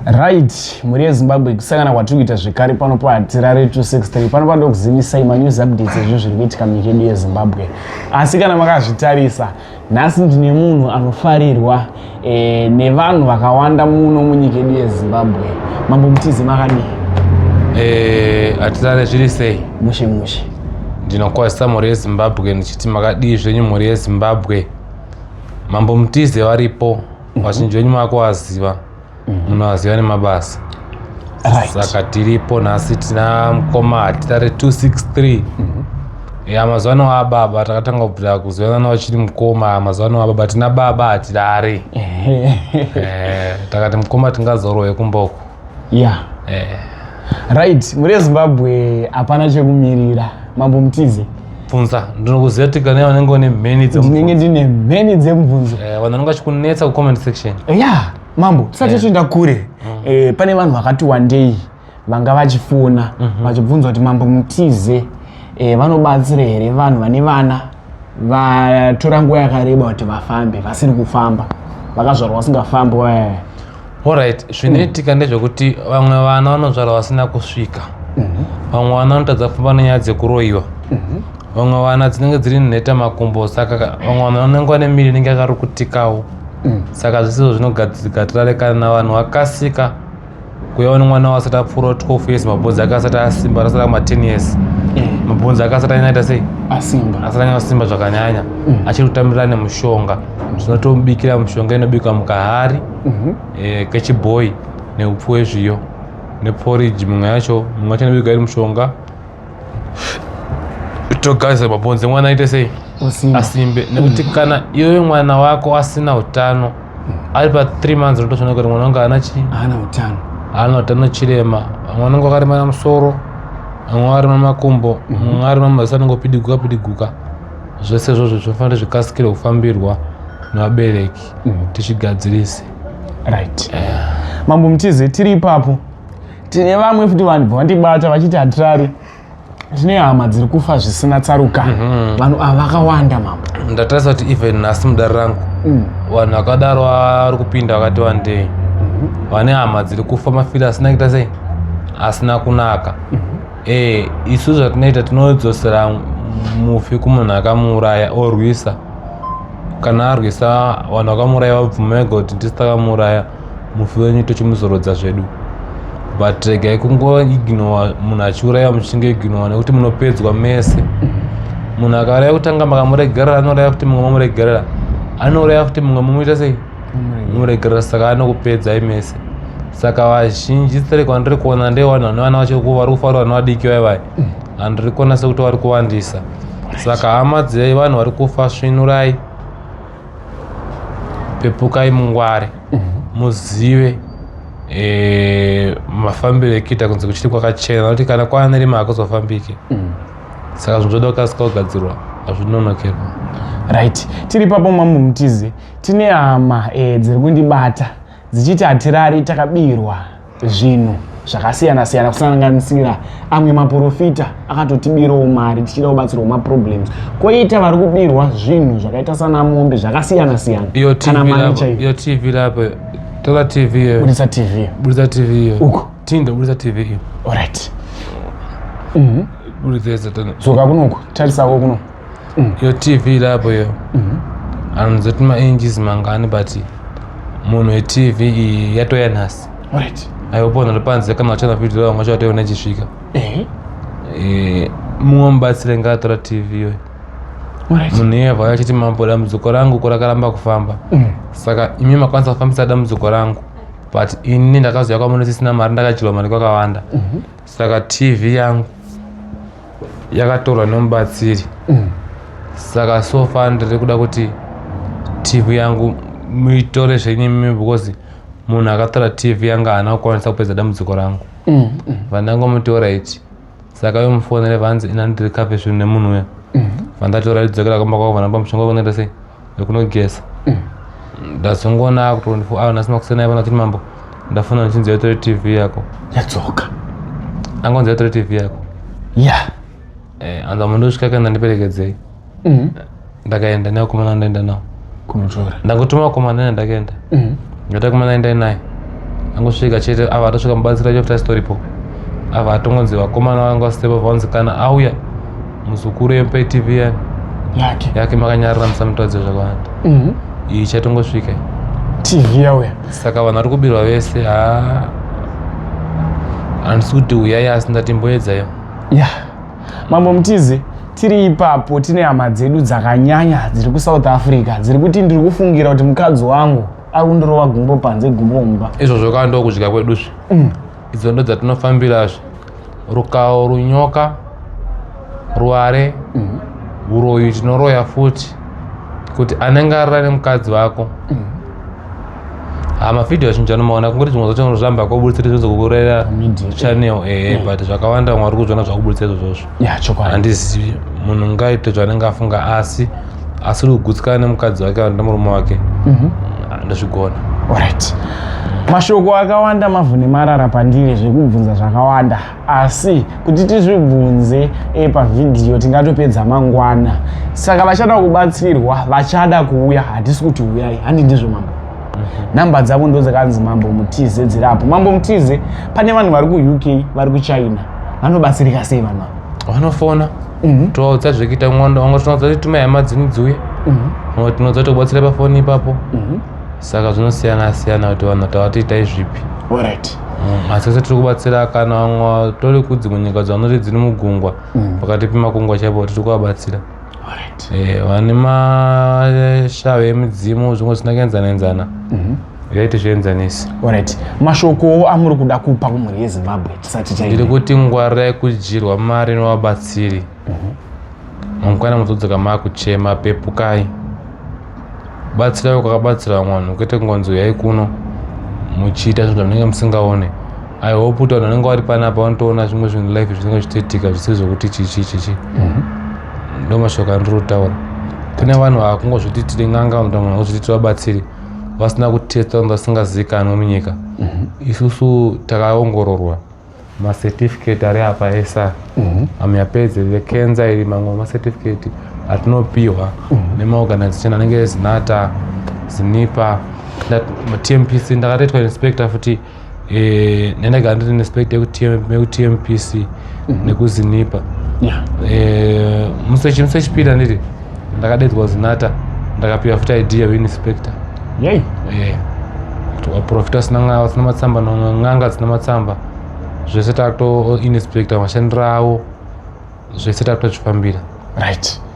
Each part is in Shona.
Right, mhuri yeZimbabwe, kusangana kwatiri kuita zvekare pano paHatirare 263. Pano panoda kuzivisai manews updates ezvinhu zviri kuitika munyika yedu yeZimbabwe. Asi kana makazvitarisa, nhasi ndine munhu anofarirwa nevanhu vakawanda muno munyika yedu yeZimbabwe. Mambo Mutize, makadii? Hatirare, zviri sei? Mushe mushe. Ndinokwazisa mhuri yeZimbabwe ndichiti makadii zvenyu, mhuri yeZimbabwe? Mambo Mutize varipo. Vazhinji venyu makuvaziva, munovaziva nemabasa. Saka tiripo nhasi, tina mukoma Hatirare 263. Ya, mazuva ano ababa, takatanga kubvira kuzivana vachiri mukoma. Mazuva ano ababa, tina baba Hatirare. Takati mukoma tingazorowe kumboko. Right, mhuri yeZimbabwe, hapana chekumirira. Mambo Mutize. Bvunza, ndinokuziva tika nevanenge une mheni. Ndinenge ndine mheni dzemubvunzo. Vanhu vanenge vachikunetsa kucomment section. Ya, mambo, tisati toenda kure, pane vanhu vakati wandei vanga vachifona vachibvunza kuti Mambo Mutize vanobatsira here vanhu vane vana vatora nguva yakareba kuti vafambe, vasiri kufamba, vakazvarwa vasingafambi vaya? Alright, zvinoitika ndezvekuti vamwe vana vanozvarwa vasina kusvika, vamwe vana vanotadza kufamba nenyaya dzekuroyiwa, vamwe vana dzinenge dziri nheta makumbo. Saka vamwe vanhu vanenge vane miri inenge yakarukutikawo. Saka zvisizvo zvinogadzirika. Tirarekana vanhu vakasika kuyawo nemwana wasati apfuura 12 years, mabhonzi ake asati asimba, asati ama 10 years, mabhonzi ake asati anyaita sei? Asimba. Asati anyasimba zvakanyanya, achiri kutambirira nemushonga. Zvinotobikira mushonga inobikwa mukahari kechibhoi neupfu hwezviyo neporridge. Mumwe yacho, mumwe yacho inobikwa iri mushonga, togadzira mabhonzi emwana aite sei? Osimba. Asimbe. Nekuti kana iwe mwana wako asina utano ari pa 3 months, unotozoona kuti mwana wangu haana chii? Haana utano. Haana utano, chirema. Vamwe vanenge vakaremara musoro, vamwe vakarema makumbo, mumwe arima maziso anongopidiguka pidiguka. Zvese izvozvo zvinofanira zvikasikire kufambirwa nevabereki, tichigadzirise. Right, Mambo Mutize, tiri ipapo, tine vamwe futi vanhu vandibata vachiti Hatirari, tine hama dziri kufa zvisina tsarukano. Vanhu ava vakawanda, mambo. Ndatarisa kuti even nhasi mudare rangu vanhu vakadaro vari kupinda vakati wandei, vane hama dziri kufa mafiro asina kuita sei, asina kunaka. Isu zvatinoita, tinodzosera mufi kumunhu akamuuraya, orwisa. Kana arwisa, vanhu vakamuuraya vabvuma vega kuti ndisi takamuuraya mufi wenyu, tochimuzorodza zvedu. But regai kungoignora munhu achiuraya, muchingoignora, nekuti munopedzwa mese. Munhu akauraya kutanga makamuregerera, anouraya futi mumwe, mamuregerera, anouraya futi mumwe, mumuita sei? Muregerera. Saka anokupedzai mese. Saka vazhinji stereki vandiri kuona ndevanhu vane vana vacho vari kufa, vari vana vadiki vaivai, handiri kuona sekuti vari kuwandisa. Saka hama dzevanhu vari kufa, svinurai, pepukai, mungware, muzive mafambiro ekuita kunze kuchiri kwakachena, nokuti kana kwava nerima hakuzofambiki. Saka zvinhu zvoda kukasika kugadzirwa, hazvinonokerwa. Right, tiri ipapo, Mambo Mutize, tine hama dziri kundibata dzichiti Hatirari, takabirwa zvinhu zvakasiyana siyana, kusanganisira amwe maprofita akatotibirawo mari tichida kubatsirwa maproblems, kwoita vari kubirwa zvinhu zvakaita sana mombe zvakasiyana siyana. Iyo Kana TV mari lapo, chaiyo. iyo TV lapo, tora TV iyo. Budisa TV. Budisa TV iyo. Uko. Tindo, budisa TV iyo. Alright. Budisa tana. Dzoka kunoku, tarisako kuno. Iyo TV lapo iyo, anozoti mainches mangani, but munhu weTV iyi yatoya nhasi. Aiopona panze, kana uchana video vamwe vacho vatoiona ichisvika. Mumwe mubatsire ngaatora TV iyoyo. Munhu iye vauya achiti, "Mambo, dambudziko rangu ko rakaramba kufamba." Saka imi makwanisa kufambisa dambudziko rangu, but ini ndakazoya kwamuno sisina mari, ndakadyirwa mari kwakawanda. Saka TV yangu yakatorwa nemubatsiri. Saka so far ndiri kuda kuti TV yangu muitore zvenyu imi, because munhu akatora TV yangu haana kukwanisa kupedza dambudziko rangu. Vandangomuti alright. Saka yomufonere, vanzi ina ndiri kafe zvinhu nemunhu uya. Vandatora ridzokera kumba kwavo, vanamba mushonga wekunoita sei, wekunogesa. Ndazongoona aku 24 hour nhasi makuseni aiva nachiti, "Mambo, ndafona ndichinzi yatore TV yako." Yadzoka. Angonzi yatore TV yako. Anza mundosvika kana ndiperekedzei. Ndakaenda nevakomana, ndaenda navo Kunotora. Ndangotuma vakomana nena, ndakaenda. Ndati, "Vakomana, endai naye." Angosvika chete ava atosvika mubatsiri wacho futi asitoripo. Ava atongonzi vakomana vanga vasipo vanzi kana auya muzukuru yemupe TV yani yake yake makanyarara musamutaudze zvakawanda. Iyi ichatongosvika. TV yauya. Saka vanhu vari kubirwa vese ha handisi kuti uyai asi ndati mboedzayo. Ya. Mambo Mutize, tiri ipapo tine hama dzedu dzakanyanya dziri kuSouth Africa dziri kuti ndiri kufungira kuti mukadzi wangu ari kundirova gumbo panze gumbo mumba. Izvozvo kaa ndokudya kweduzve. Idzo ndo dzatinofambirazve. Rukawo, runyoka, ruware, uroyi tinoroya futi kuti anenge arara nemukadzi wako. Ha mavhidhiyo azhinji anomaona kungoti zvimwe zvacho unozvamba kuburitsa zvozokuurayira Media. channel but zvakawanda vamwe vari kuzviona zvakuburitsa izvozvozvo. Ya, chokwadi. Handizivi munhu ngaite zvaanenge afunga asi asiri kugutsikana nemukadzi wake kana nemurume wake ndozvigona. Alright. Mashoko akawanda mavhu nemarara pandiri zvekubvunza zvakawanda asi kuti tizvibvunze pavhidhiyo tingatopedza mangwana. Saka vachada kubatsirwa vachada kuuya hatisi kuti uyai handi ndizvo mambo. Namba dzavo ndo dzakanzi Mambo Mutize dziri apo. Mambo Mutize, pane vanhu vari kuUK vari kuChina vanobatsirika sei vanhu ava? Vanofona tovaudza zvekuita mwana vamwe tinoudza kuti tumai hama dzenyu dziuye, vamwe tinoudza kuti kubatsira pafoni ipapo. Saka zvinosiyana siyana kuti vanhu tavati itai zvipi. Alright. Asi tese tiri kubatsira kana vamwe tori kudzimwe nyika dzavanoti dziri mugungwa pakati pemakungwa chaipo tiri kuvabatsira. Alright. Vane mashave emidzimu zvimwe zvisina kuenzana enzana yaiti zvienzanisi. Alright. Mashokowo amuri kuda kupa kumhuri yeZimbabwe tisati Ndiri taenda? kuti ngwarirai kudyirwa mari nevabatsiri. Mangwana muzodzoka maakuchema. Pepukai, batsirai kwakabatsira vamwe vanhu kwete kungonzi uyai kuno muchiita zvinhu zvamunenge musingaone. I hope kuti vanhu vanenge vari panapa vanotoona zvimwe zvinhu life zvinenge zvichitoitika zvisiri zvokuti chichi chichi. Ndo mashoko andiri kutaura. Kune vanhu vakungozviti tiri n'anga, vanhu vangozviti tiri vabatsiri vasina kutesta, vanhu vasingazivikanwi munyika. Isusu takaongororwa, macertificate ari apa esa amwe yapedze vekenza iri, mamwe macertificate atinopiwa nemaorganization anenge Zinata, Zinipa, TMPC. Ndakatoitwa inspector futi, nendagara ndiri inspector yekuTMPC nekuZinipa. Musi wechipiri handiti ndakadedzwa Zinata, ndakapiwa futi ID yeinspector. Yei. Kuti vaprofita vasina matsamba n'anga dzina matsamba zvese takuto inspector mashandiro avo zvese takutozvifambira.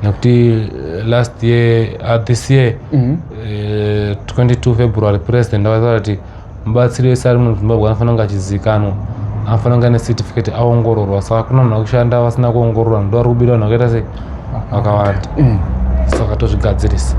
Nekuti last year, this year, 22 February, president akataura kuti mubatsiri wese ari muZimbabwe anofanira kunge achizivikanwa, anofanira kunge ane certificate, aongororwa. Saka kuna vanhu vakushanda vasina kuongororwa, ndo vari kubira vanhu vakaita sei vakawanda. Saka tozvigadzirisa.